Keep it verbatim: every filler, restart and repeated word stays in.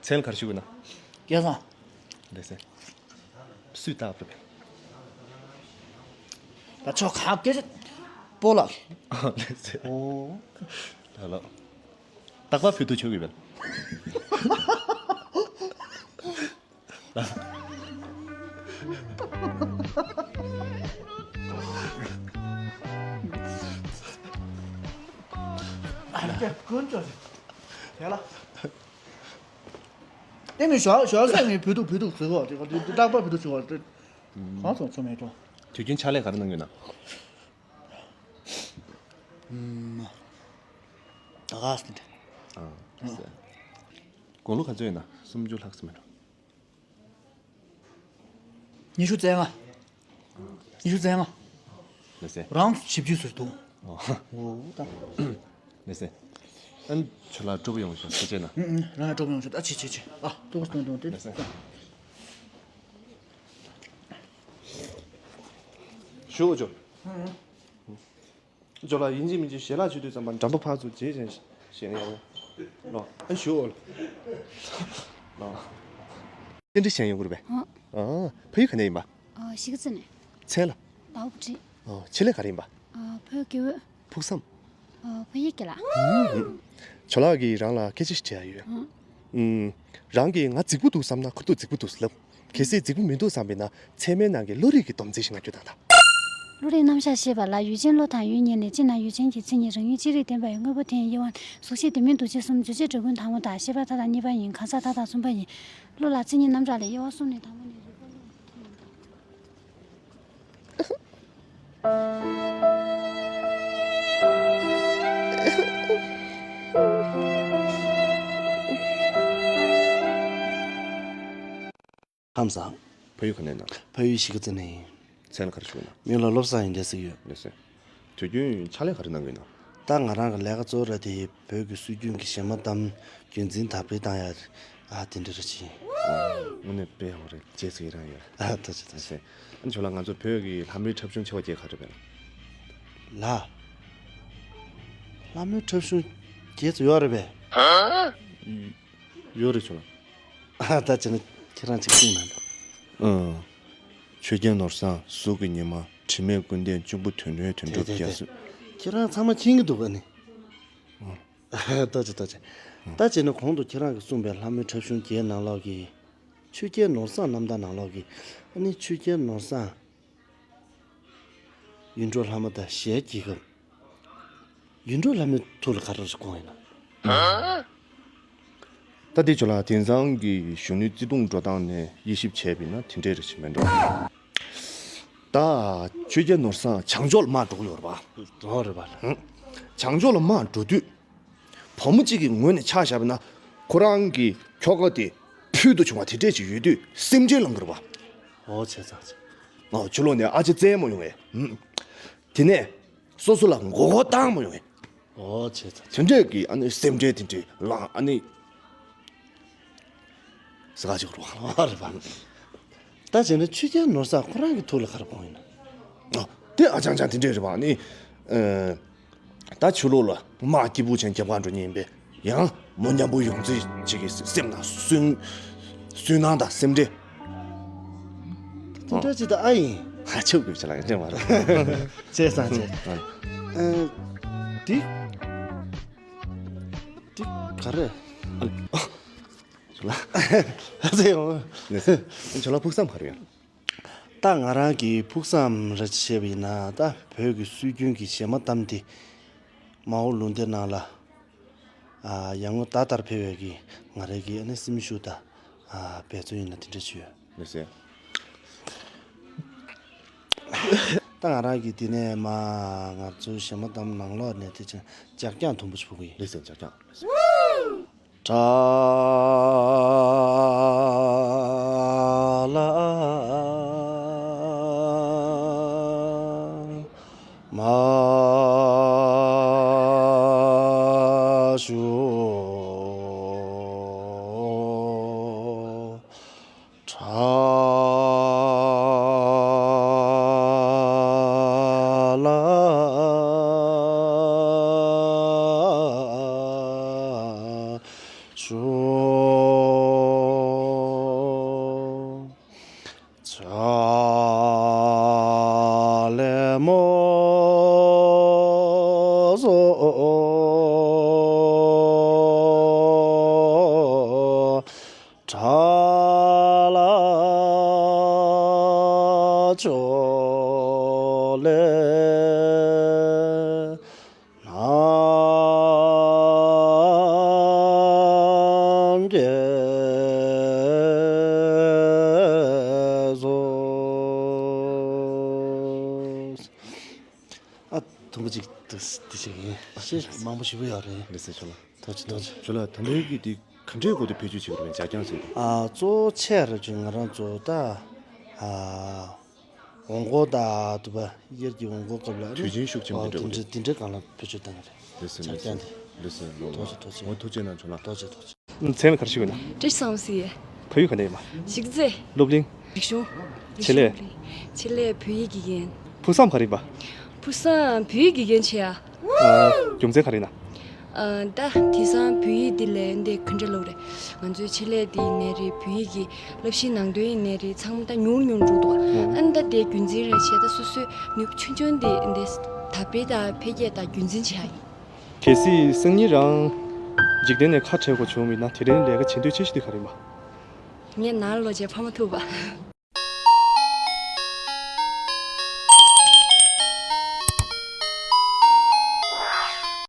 མཚན་ལ་ག་རེ་ཞུ་དགོས་ན། སྐལ་བཟང་། ལགས་སེ། སུས་བཏགས་པ་རེད་པས། ད་ཆོག་ག་སྐད་ཆ་སྤོ་ལགས། ལགས་སེ། ཨོ། ད་ལོ། རྟག་པར་བོད་ཐུག་ཆོག་གི་བས། ཨ་ཀྱ་ཀུན་ཅོ་དེ་ལ། དེ་ནི་ཞོགས་ཞོགས་ཟས་ནི་བོད་ཐུག་བོད་ཐུག་ཟེར་གོ། དེ་ག་དེ་རྟག་པར་བོད་ཐུག་ཆོག་ག་དེ་གང་སོང་ཆོ་མེད་ཆོ། དུས་རྒྱུན་ཕྱག་ལས་ག་རེ་གནང་ཡོད་ན། ཨུམ། ད་ག་སེ་འདྲ། ཨ། ཟེར། དགུང་ལོ་ག་ཚོད་ཡིན་ན། སུམ་ཅུ་ལྷག་ཙམ་མེད་འགྲོ། ཉི་ཤུ་རྩ་ལྔ། ཉི་ཤུ་རྩ་ལྔ། ལགས་སེ། རང་བཞི་བཅུ་ཟེར་འདུག་ཨོ། ཨོ་ད། ལགས་སེ། ཨན་ཁྱོད་ལ་སྤྲོ་པོ་ཡོང་ཤོག་ཁྱེད་ཅེ་ན། ཨུ་ཨུ། རང་ལ་སྤྲོ་པོ་ཡོང་ཤོག་ཨ་ཆེ་ཆེ་ཆེ། ཨ་ཏོག་ཙམ་སྟོན་སྟོན་ཏེ། ལགས་སེ། ཞུ་འོ་ཅོ། ཨུ་ཨུ། ཇོ་ལགས་ཡིན་གཅིག་མིན་གཅིག་ཞལ་ལག་མཆོད་དུས་ཙམ་པ་འགྲམ་པ་ཕར་ཚུར་བརྗེས་བྱས་བཞེས་ན་ཡག་པོ། ལོ། ཨ་ཞུ་འོ། ལོ། རྟེན་འབྲེལ་བཞེས་ཡོང་གི་རེད་པས། ཨ། ཨ། ཕ་ཡུལ་ག་ནས་ཡིན་པ། ཨ། གཞིས་ཀ་རྩེ་ནས། མཚན་ལ། ཟླ་བ་བུ་ཁྲིད། ཨ། ཆེད་ལས་ག་རེ་ཡིན་པ། ཨ། བོད་དགེ་འོས། ཕུགས་བསམ། ཨ། བོད་ཡིག་དགེ་ལགས། ཨུམ། ཇོ་ལགས་ཀྱིས་རང་ལ་སྐད་ཆ་ཞིག་དྲི་ཡ་ཡོད། ཨ། ཨུམ། རང་གིས་ང་རྫིག་པོ་འདུག་བསམ་ན་ཁོ་ཐུག་རྫིག་པོ་འདུག་ལབ། གལ་སྲིད་རྫིག་པོ་མི་འདུག་བསམ་པས་ན་ཚད་མའི་ནང་གི་བློ་རིག་གི་སྡོམ་རྩིས་ཤིག་ང་རྒྱུད་དང་དང་། བློ་རིག་རྣམ་གཞག་ཤེས་པ་ལ། ཡུལ་ཅན་བློ་དང་ཡུལ་གཉིས་ལས། གཅིག་ན་ཡུལ་ཅན་གྱི་མཚན་ཉིད་རང་ཡུལ་ཅན་རིག་ལྡན་པ་ཡི་དངོས་པོ་དེ་ཡི་དབྱེ་བ། གཟུགས་ཤེས་ལྡན་མིན་འདུ་བྱེད་གསུམ། རྗོད་བྱེད་འབྲས་ཀུན་དང་པོ་དང་། ཤེས་པ་མཐའ་དག་གཉིས་པ་ཡིན། གང་ཟག་མཐའ་དག་གསུམ་པ་ཡིན། བློ་ལ་མཚན་ཉིད་རྣམ་གྲངས་ལས། དབྱེ་བ་གསུམ་ནི། དང་པོ་ནི་རིག་པ་བློ། ཁམས་བཟང་། ཕ་ཡུལ་ག་ནས་ན། ཕ་ཡུལ་གཞིས་ཀ་རྩེ་ནས་ཡིན། མཚན་ལ་ག་རེ་ཞུ་ན། མིང་ལ་བློ་བཟང་ཡིན་ཏེ་ཟེར་གྱི་ཡོད། ལགས་སེ། དུས་རྒྱུན་ཕྱག་ལས་ག་རེ་གནང་གི་ཡོད་ན། ད་ང་རང་གི་ལས་ཀ་གཙོ་བོ་ར་དེ་བོད་ཀྱི་སྲོལ་རྒྱུན་གྱི་གཞས་མ་གཏམ་རྒྱུན་འཛིན་དར་སྤེལ་བཏང་ཡ། ཨ་དེ་འདྲ་ར་ཅིག་ཨ། དངོས་གནས་དཔེ་ཡག་པོ་རེད། རྗེས་སུ་ཡི་རང་ཡོད། ཨ་ཐུགས་རྗེ་ཐུགས་རྗེ། ཨ་ནི་ཇོ་ལགས་ང་ཚོ་བོད་ཀྱི་ལྷ་མོའི་འཁྲབ་གཞུང་ཆེ་བ་གྱེས་ག་རེ་རེད། ལགས། ལྷ་མོའི་འཁྲབ་གཞུང་གྱེས་ཚོ་ཡོད་རེད་པས། ཡོད་རེད་ཇོ་ལགས། ཨ་ད་བྱས་ན་ཁྱེད་རང་ཅིག་གསུངས་ན་འདུག་ཨང་། ཆོས་རྒྱལ་ནོར་བཟང་གཟུགས་ཀྱི་ཉི་མ། དྲི་མེད་ཀུན་ལྡན་གཅུང་པོ་དོན་ལྡན་དོན་གྲུབ་རྒྱལ་སྲས། ཁྱེད་རང་ཚང་མ་མཁྱེན་གྱི་འདུག་ག་ནི། ཨང་། ལྟོས་ཅིག་ལྟོས་ཅིག་ད་བྱས་ན་གོང་དུ་ཁྱེད་རང་གིས་གསུངས་པའི་ལྷ་མོའི་འཁྲབ་གཞུང་བརྒྱད་ནང་ལོགས་ཀྱི། ཆོས་རྒྱལ་ནོར་བཟང་རྣམ་ཐར་ནང་ལོགས་ཀྱི། ཨ་ནི་ཆོས་རྒྱལ་ནོར་བཟང་། ཡིད་འཕྲོག་ལྷ་མོ་དང་གཞས་གྱེས་སྐབས། ཡིད་འཕྲོག་ལྷ་མོའི་ཐུགས་ལ་ག་རེ་དགོངས་ཡོད་ན། ད་འདི་ཇོ་ལགས་དེང་སང་གི་གཞོན་ནུའི་བརྩེ་དུང་འགྲོ་སྟངས་ནས་དབྱེ་ཞིབ་བྱས་པ་ཡིན་ན་དེ་འདྲས་རེད་ཅེས་མེད་འགྲོ། ད་ཆོས་རྒྱལ་ནོར་བཟང་བྱང་ཕྱོགས་ལ་མར་འགྲོ་གི་ཡོད་རེད་པ། འགྲོ་རེད་པ། ཧུམ། བྱང་ཕྱོགས་ལ་མར་འགྲོ་དུས། བུ་མོ་གཅིག་གི་ངོས་ནས་ཆ་བཞག་པ་ན། ཁོ་རང་གི་ཁྱོ་ག་དེ་ཕུལ་དུ་བྱུང་བ་དེ་འདྲས་ཅིག་ཡོད་དུས་སེམས་ཁྲལ་ལངས་ཀྱི་རེད་པ། ཨོ་བྱས་ཙང་། ཨོ་ཕྱི་ལོགས་ནས་ཨ་ཅེ་བཙལ་མ་ཡོང་བས། ཧུམ། དེ་ནས། སོ་སོ་ལ་མགོ་སྐོར་བཏང་མ་ཡོང་བས། ཨོ་བྱས་ཙང་། དེ་འདྲས་ཀྱི་ཨ་ནི་སེམས་ཁྲལ་དེ་འདྲས་ལངས་ཨ་ནི། ཟ་ག་ཅིག་རུ་ཨ་རེད་པ། ད་བྱས་ན་ཆོས་རྒྱལ་ནོར་བཟང་ཁོ་རང་གི་ཐུགས་ལ་ག་རེ་དགོངས་ཡོད་ན། ཨ་དེ་ཨ་ཅང་ཅང་དེ་འདྲས་རེད་པ་ཨ་ནི། ཨ། ད་ཕྱི་ལོགས་ལ་དམག་སྐྱིད་པོ་ཅན་རྒྱབ་ག་འགྲོ་མཁན་ཡིན་པས། ཡང་མོ་མཉམ་པོ་ཡོང་རྩིས་བྱེད་ཀྱི་སེམས་ནང་སུན། སུན་སྣང་དང་སེམས་ཁྲལ། དེ་འདྲ་ཅིག་ད་ཨ་ཡིན། ཧ་ཆོས་དགོས་ཆ་ལ་ཡང་ཅན་མ་རེད། བྱས་ཙང་བྱས། ཨ། ཨ། འདི། འདི་ག་རེ། ཇོ་ལགས། ཨ་ཙི་ཡོང་། ཇོ་ལགས་ཕུགས་བསམ་ག་རེ་ཡོད། ད་ང་རང་གི་ཕུགས་བསམ་རེ་བཤད་པ་ཡིན་ན་ད་བོད་ཀྱི་སྲོལ་རྒྱུན་གྱི་གཞས་མ་གཏམ་འདི་མ་འོངས་ལུང་བསྟན་ནང་ལ། ཨ། ཡར་ངོ་ཟླ་ལྟར་འཕེལ་བའི་གི་ང་རའི་གི་ཨ་ནི་སེམས་ཤུགས་དང་། ཨ། འབད་བརྩོན་ཡིན་ན་དེ་འདྲ་ཞུ་ཡོད། ལགས་སེ། ད་ང་རང་གི་འདི་ནས་མ་ང་ཚོའི་གཞས་མ་གཏམ་ནང་ལོགས་ནས་དེ་ཅན་ལྗགས་བརྐྱང་དུམ་བུ་ཞིག་ཕུལ་གི་ཡིན། ལགས་སེ་ལྗགས་བརྐྱང་། ལགས་སེ། ཏྲ་ལ་མ་ཞུ། ཏྲ་ལ་ཞུ། མོ་བཟོ། གྲྭ་ལ་ཕྱོགས་ལས། རྣམ་རྒྱལ་བཟོ། ཨ། དུམ་བུ་གཅིག་ཏུ་འདི་བྱེད་ཀྱི་ཡིན། ཤེས་མང་པོ་ཞིག་ཡོད་རེད། ལགས་སོ་ཞུ་ལ། ཐུགས་རྗེ་ཆེ། ཐུགས་རྗེ་ཆེ། ཞུ་ལ། ད་ལྟའི་གི་འདི་ག་འདྲའི་སྐོར་དུ་བེད་སྤྱོད་བྱེད་དགོས་རེད། ཇ་རྐྱང་ཟེར་དུས། ཨ། གཙོ་བོ་ཆེ་ར་ཅིག་ང་རང་ཚོ་ད། ཨ། འོང་སྐོར་དང་དུ་བ་དབྱར་གྱི་འོང་སྐོར་སྐབས་ལ་དུས་ཆེན་ཤུགས་ཆེན་པོ་ཨ་དེ་འདྲ་དེ་འདྲ་དེ་འདྲའི་སྒང་ལ་བེད་སྤྱོད་བཏང་གི་རེད། ལགས་སོ། ཇ་ལགས་རྐྱང་སོ། དེ། ལགས་སོ། ལགས་སོ། ཐུགས་རྗེ་ཆེ། འོ། ཐུགས་རྗེ་གནང་། ཞུ་ལ། ཐུགས་རྗེ་ཆེ། ཐུགས་རྗེ་ཆེ། མཚན་ལ་ག་རེ་ཞུ་དགོས་ན། བཀྲ་ཤིས་བཟང་པོ་ཟེར། བོད་ཡིག་ག་འདྲ་ཡིན་པ། གཞིས་རྩེ། སློབ་གླིང་། རིག་གཞུང་། ཆེད་ལས། ཆེད་ལས་བོད་ཡིག་དགེ་རྒན། ཕུགས་བསམ་ག་རེ་ཡིན་པ། ཕུགས་བསམ་བོད་ཡིག་དགེ་རྒན་བྱེད་ཡ། ཨ། རྒྱུ་མཚན་ག་རེ་ཡིན་ན། ཨ། ད་དེང་སང་བོད་ཡིག་འདི་ལས་འདི་ག་འདྲ་ལབ་རེད། ང་ཚོའི་ཆེད་ལས་འདི་ཡིན་ནའི་རེད། བོད་ཡིག་གི་སློབ་གཞིའི་ནང་དོན་ཡིན་ནའི་རེད། ཚང་མ་ད་ཉུང་ཉུང་འགྲོ་འདུག་ཨ། ཨ་ནི་ད་དེ་རྒྱུན་འཛིན་རེད་བྱས། ད་སོ་སོའི་ནུས་པ་ཆུང་ཆུང་འདི་འདི་དར་སྤེལ་དང་འཕེལ་རྒྱས་དང་རྒྱུན་འཛིན་བྱེད་ཡ་ཡིན། གལ་སྲིད་སང་ཉིན་རང་འཇིག་རྟེན་ནས་ཁ་བྲལ་དགོས་བྱུང་བ་ཡིན་ན། དེ་རིང་ལས་ཀ་བྱེད་འདོད་ཆེ་ཤོས་དེ་ག་རེ་ཡིན་པ། ངས་ནང་ལོགས་བྱས་ཕ་མ་ཐུག་པ།